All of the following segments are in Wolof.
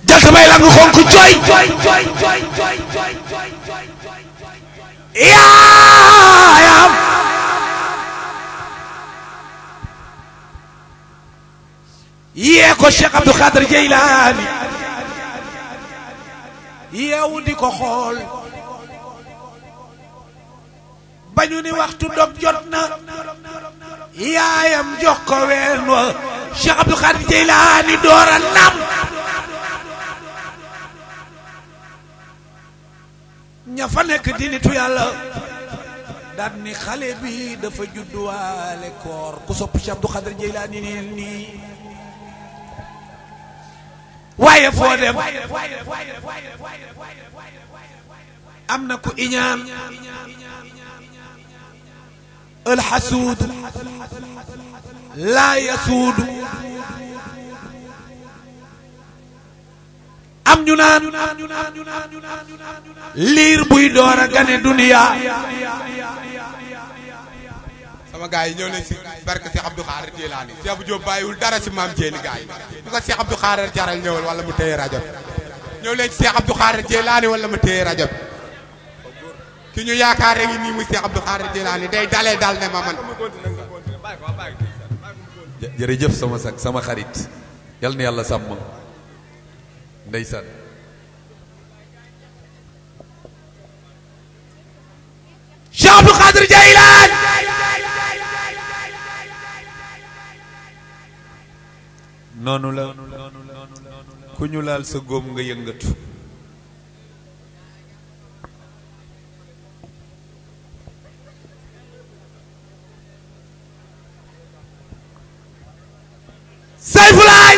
jant bay lang xonk jooy yaayam yee ko Cheikh Abdou Khadir Jeylaani yeewu di ko xool bañu ni waxtu dog jot na yaayam jox ko ween wa Cheikh Abdou Khadir Jeylaani doora nam ña fa nekk di nitu yàlla daan ni xale bi dafa judduwaale koor ku sopp Cheikh Abdou Khadir Jeylaani nii waaye foo dem am na ku iñaan alxasuudu laa yasuudu am ñu naan liir buy door a gane duniya sama gars yi ñëw nañ si barke Cheikh Abdou Khadir Jeylaani Cheikh Abdou Diop bàyyiwul dara si maam Jéeni gars yi bu ko Cheikh Abdou Khadir jaral ñëwal wala mu téye rajo ñëw leen ci Cheikh Abdou Khadir Jeylaani wala mu téye rajo ki ñu yaakaare ngi nii muy Cheikh Abdou Khadir Jeylaani day dalee dal ne ma man. jërëjëf sama sag sama xarit yal na yàlla sàmm ndeysaan Cheikh Abdou Khadir Jeylaani noonu la ku ñu laal sa góom nga yëngatu Sayfulaay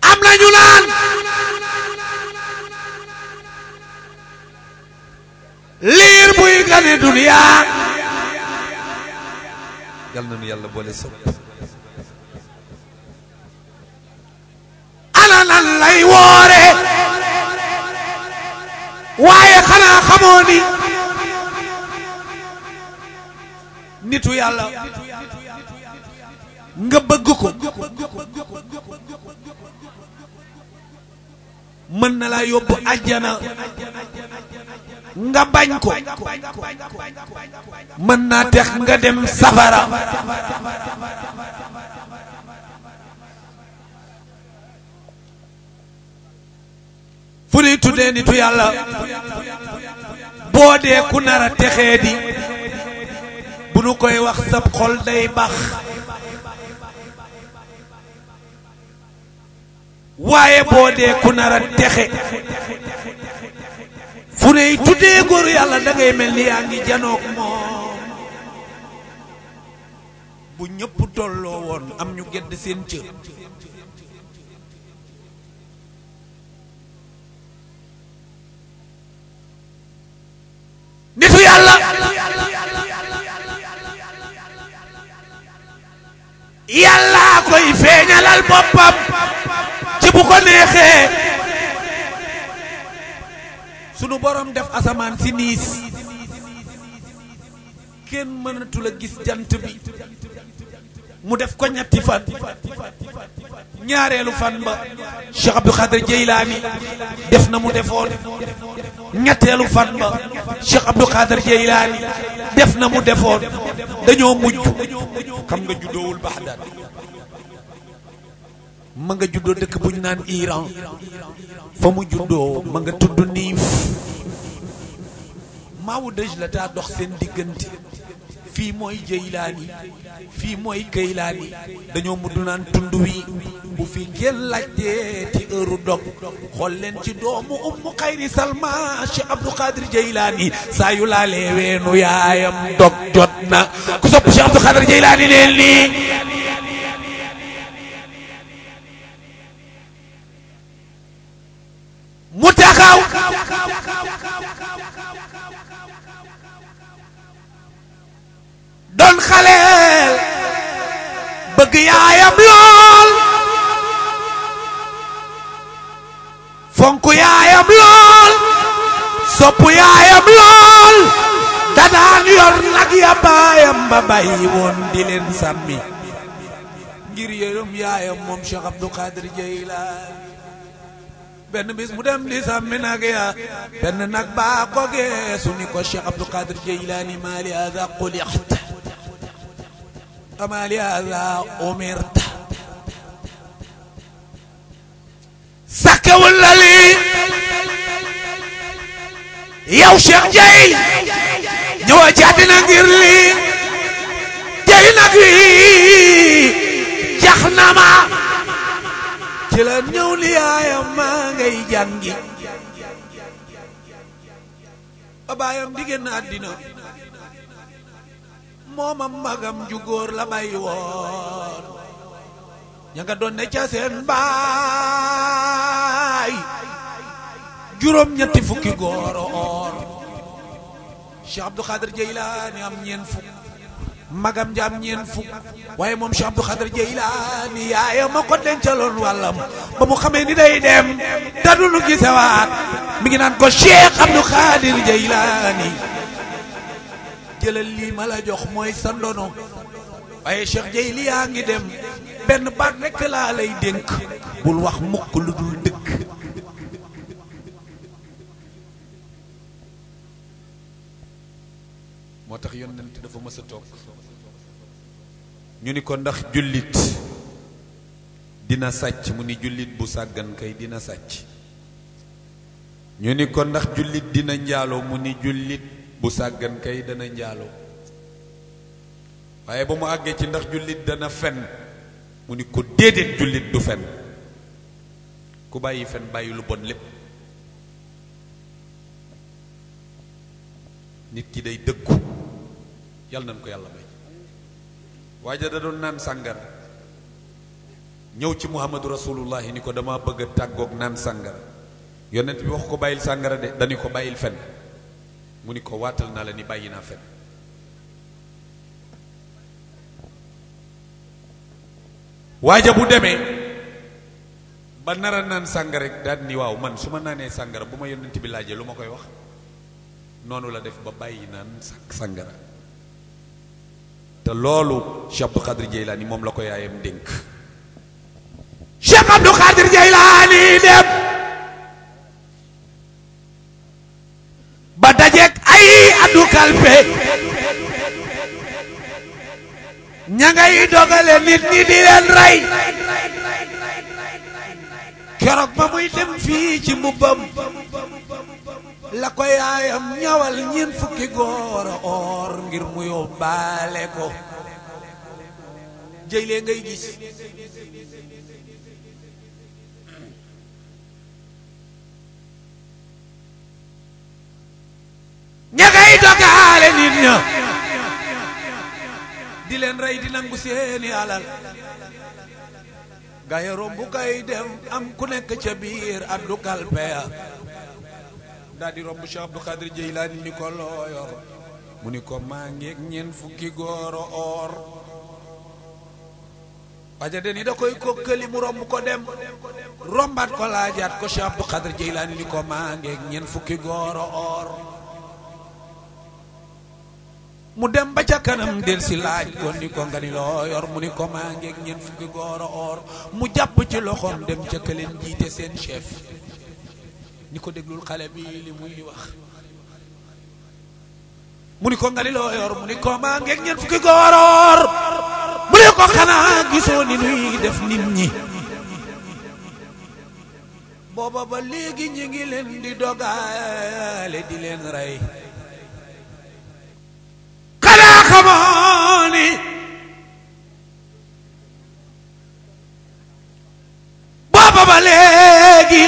am na ñu naan liir buy gane duniya yal na nu yàlla boole sopp ana nan lay woore waaye xanaa xamoo ni nitu yàlla nga bëgg ko mën na laa yóbbu àjjana nga bañ ko mën naa tax nga dem safara fu ñuy tuddee nitu yàlla boo dee ku nar a texee di bu nu koy wax sab xol day bax waaye boo dee ku nar a texe fu ne tuddee góoru yàlla da ngay mel ni yaa ngi janoog moom bu ñëpp tolloo woon am ñu gedd seen cër nitu yàlla yàlla koy feeñalal boppam ci bu ko neexee sunu borom def asamaan si niis kenn mënatu la gis jant bi mu def ko ñetti fan ñaareelu fan ba Cheikh Abdou Khadir Jeylaani def na mu defoon ñetteelu fan ba Cheikh Abdou Khadir Jeylaani def na mu defoon dañoo mujj xam nga juddoowul Baxdaad ma nga juddoo dëkk bu ñu naan Iran fa mu juddoo ma nga tudd Niif maawu dëj la taa dox seen diggante fii mooy Jeylaani fii mooy Kaylaani dañoo mudd naan tund wi bu fi kenn laajtee ci heure dog xool leen ci doomu ummu xayri salma Cheikh Abdou Khadir Jeylaani saa yu laalee weenu yaayam dog jot na ku sopp Cheikh Abdou Khadir Jeylaani leen nii mu taxaw doon xaleel bëgg yaayam lool fonk yaayam lool sopp yaayam lool da daan yor nag ya baayam ba bàyyi woon di leen sàmmi ngir yërëm yaayam moom Cheikh Abdou Khadir Jeylaani benn bis mu dem di sàmmi nag ya benn nag baa ko geesu ni ko Cheikh Abdou Khadir Jeylaani maa li haaza xuliqta maa li haaza umirta sakkewul la lii yow Cheikh Jey ñëwa ci àddina ngir lii jey nag wi jax na ma ci la ñëw li yaayam maa ngay jàngi ba baayam di génn àddina moomam magam ju góor la bay woon ña nga doon ne ca seen baay juróom ñetti fukki góor oor Cheikh Abdou Khadir Jeylaani am ñeen fukk magam ja am ñeen fukk waaye moom Cheikh Abdou Khadir Jeylaani yaayam ma ko dencaloon wàllam ba mu xamee ni day dem te du nu gisewaat mi ngi naan ko Cheikh Abdou Khadir Jeylaani jëlal lii ma la jox mooy sa ndono waaye Cheikh Jeyli yaa ngi dem benn baat rekk laa lay dénk bul wax mukk lu dul dëgg moo tax yonent dafa mës a toog ñu ni ko ndax jullit dina sàcc mu ni jullit bu sàggan kay dina sàcc ñu ni ko ndax jullit dina njaaloo mu ni jullit bu sàggan kay dana njaaloo waaye ba mu àggee ci ndax jullit dana fen mu ni ko déedéet jullit du fen ku bàyyi fen bàyyi lu bon lépp nit ki day dëggu yàlla nañ ko yàlla may waaja da doon naan sàngara ñëw ci muhammadu rasulullahi ni ko dama bëgg a tàggoog naan sàngara yonent bi wax ko bàyyil sàngara de dañu ko bàyyil fen mu ni ko waatal naa la ni bàyyi naa fen waaja bu demee ba nara naan sàngara rek daal ni waaw man su ma naanee sàngara bu ma yonent bi laajee lu ma koy wax noonu la def ba bàyyi naan sàngara te loolu Cheikh Abdou Khadir Jeylaani moom la ko yaayam dénk Cheikh Abdou Khadir Jeylaani dem ba dajeek ay addu kalpe ña ngay dogale nit ñi di leen rey keroog ba muy dem fii ci mbubbam la ko yaayam ñawal ñeent fukki góor or ngir mu yóbbaale ko jëylee ngay gis ña ngay dogaale nit ña di leen rey di nangu seeni alal gaye rombu kay dem am ku nekk ca biir addu kalpe ya daal di romb Cheikh Abdou Khadir Jeylaani ni ko looyor mu ni ko maa ngeeg ñeent fukki góoro or waja den yi da koy kokkali mu romb ko dem rombaat ko laajaat ko Cheikh Abdou Khadir Jeylaani ni ko maa ngeeg ñeent fukki góoro or mu dem ba ca kanam del si laaj ko ni ko nga ni looyor mu ni ko maa ngeeg ñeent fukki góoro or mu jàpp ci loxoom dem ca këleen jiite seen chef ni ko déglul xale bi li muy wax mu ni ko nga ni loo yor mu ni ko maa ngeeg ñeent fukki góoroor mu ni ko xanaa gisoo ni nuy def nit ñi booba ba léegi ñi ngi leen di dogaale di leen rey xanaa xamoo ni booba ba léegi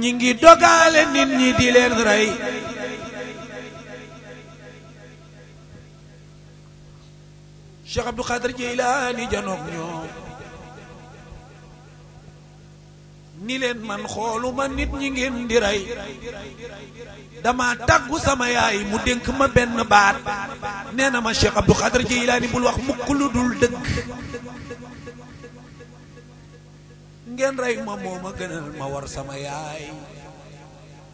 ñi ngi dogaale nit ñi di leen rey Cheikh Abdou Khadir Jeylaani janoog ñoom ni leen man xooluma nit ñi ngeen di rey dama tàggu sama yaay mu dénk ma benn baat nee na ma Cheikh Abdou Khadir Jeylaani bul wax mukk lu dul dëgg ngeen rey ma moo ma gënal ma war sama yaay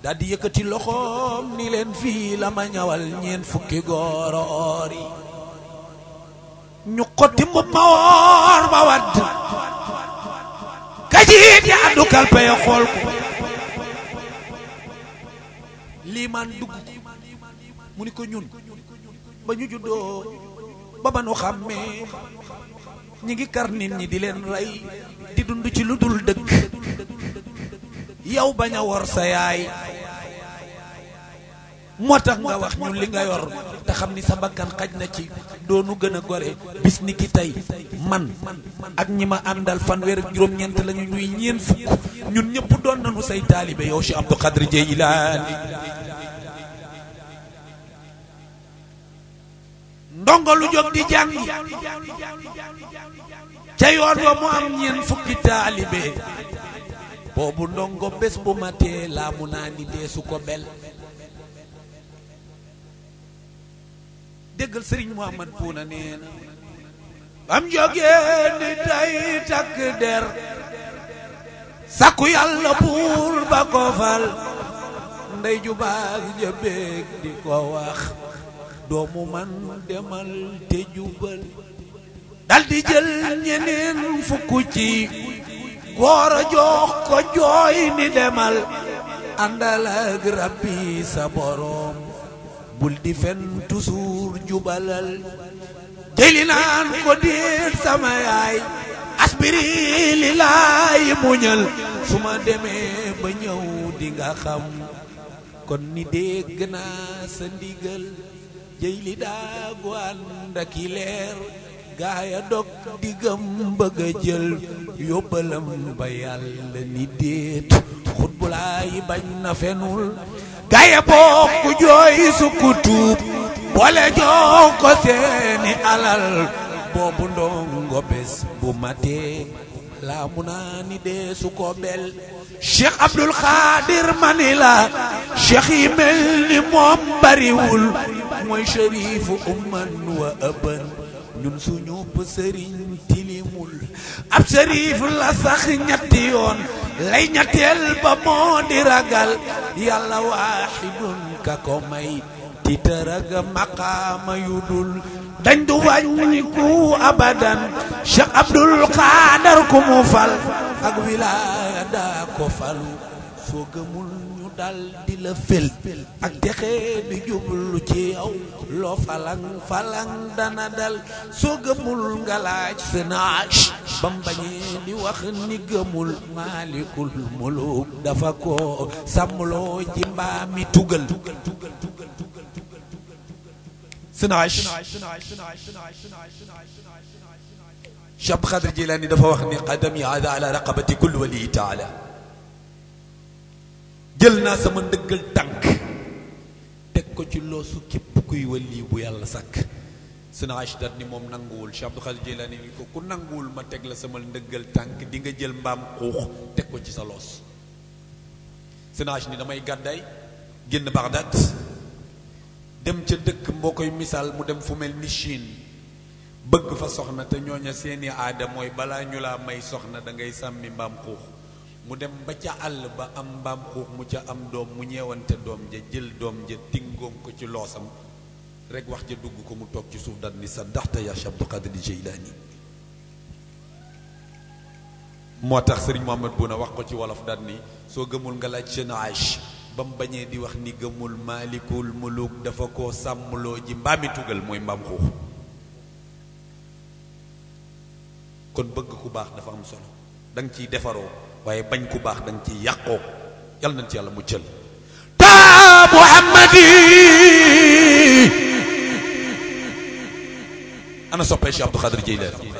daldi yëkkati loxoom ni leen fii la ma ñawal ñeen fukki góoro oor yi ñu xotti mbub ma woor ba wadd kajiit ya addu kalpe ya xool ko liimaan dugg mu ni ko ñun ba ñu juddoo ba ba nu xàmmee ñi ngi kar nit ñi di leen rey di dund ci lu dul dëkk yow bañ a wor sa yaay moo tax nga wax ñun li nga yor te xam ni sa bakkan xaj na ci doonu gën a gore bis ni ki tey man ak ñi ma àndal fanweer ak juróom-ñeent lañu ñuy ñeen fukk ñun ñëpp doon nañu say taalibe yow Cheikh Abdou Khadre Djeylani ndongo lu jóg di jàngi ca yoon ba mu am ñeen fukki taalibe boobu ndongo bés bu matee laa mu naa ni deesu ko bel déggal Sëriñ Muhammad Puuna nee na bam jógee ni tey takk der sakku yàlla buur ba ko fal ndey ju baax ja beeg di ko wax doomu man demal te jubal daldi jël ñeneen fukk ci góor a jox ko jooy ni demal àndal ak rabbi sa boroom bul di fen toujours jubalal jëli naan ko diir sama yaay asbiri li laay muñal su ma demee ba ñëw di nga xam kon ni dégg naa sa ndigal jëy li daagu ànd ak i leer gaaya dog diggam bëgg a jël yóbbalam ba yàlla ni déet xutbulaay bañ na fenul gaaya bokk jooy sukku tuub boole jox ko seeni alal boobu ndongo bés bu matee laa mu naa ni dee su ko bel Cheikh Abdul Xaadir Manila cheikh yi mel ni moom bariwul mooy sharifu umman wa ëbban ñun suñu sëriñ tilimul ab sharif la sax ñetti yoon lay ñetteel ba moo di ragal yàlla waaxidun ka ko may ti tëraga maqaama yu dul dañ du wàññiku abadan Cheikh Abdul Xaadar ku mu fal ak wilaaya daa ko falu soo gëmul ñu dal di la fel ak texe di jublu ci yow loo falang falang dana dal soo gëmul nga laaj Senaaj bam bañee di wax ni gëmul maalikul muluk dafa ko sàmmloo ji mbaami tugal Senaaj Cheikh Abdou Khadre Djeylani dafa wax ni qadami aada ala raqabati kulli wali taala jël naa sama ndëggal tànk teg ko ci loosu képp kuy wali bu yàlla sàkk Senaaj dat ni moom nanguwul Cheikh Abdou Khadre Djeylani ni ko ku nanguwul ma teg la sama ndëggal tànk di nga jël mbaam xuux teg ko ci sa loos Senaaj ni damay gàddaay génn Bagdad dem ca dëkk mboo koy misaal mu dem fu mel ni Chine bëgg fa soxna te ñooña seeni aada mooy balaa ñu laa may soxna da ngay sàmmi mbaam xuux mu dem ba ca àll ba am mbaam xuux mu ca am doom mu ñeewante doom ja jël doom ja tingoom ko ci loosam rek wax ja dugg ko mu toog ci suuf dal ni sa ndaxte ya Cheikh Abdou Khadre Djeylani moo tax Sëriñ Muhammad Buna wax ko ci wolof dal ni soo gëmul nga laaj Senaaj ba mu bañee di wax ni gëmul maalikul muluk dafa ko sàmmloo ji mbaami tugal mooy mbaam xuux kon bëgg ku baax dafa am solo da nga ciy defaroo waaye bañ ku baax da nga ciy yàqoo yal nañ ci yàlla muccal ta Muhammadi ana soppee Cheikh Abdou Khadre Djeylani